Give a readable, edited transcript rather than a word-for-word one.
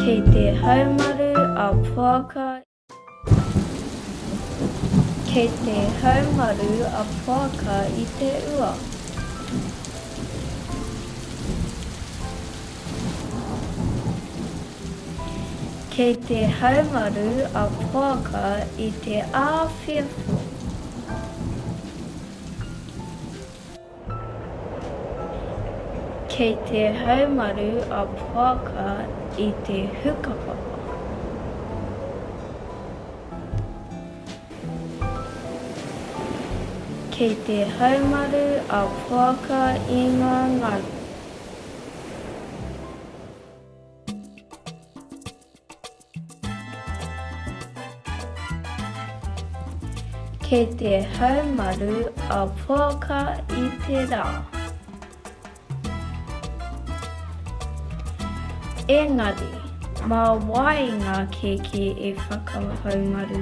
Kei te haumaru a Poaka Kei te haumaru a Poaka i te ua. Kei te haumaru a Poaka i te āwhiawhio. Kei te haumaru a Poaka i te hukapapa. Kei te haumaru a Poaka i ngā ngaru. Kei te haumaru a Poaka i te rā. Engari, mā wai ngā kēkē e whakahaumaru?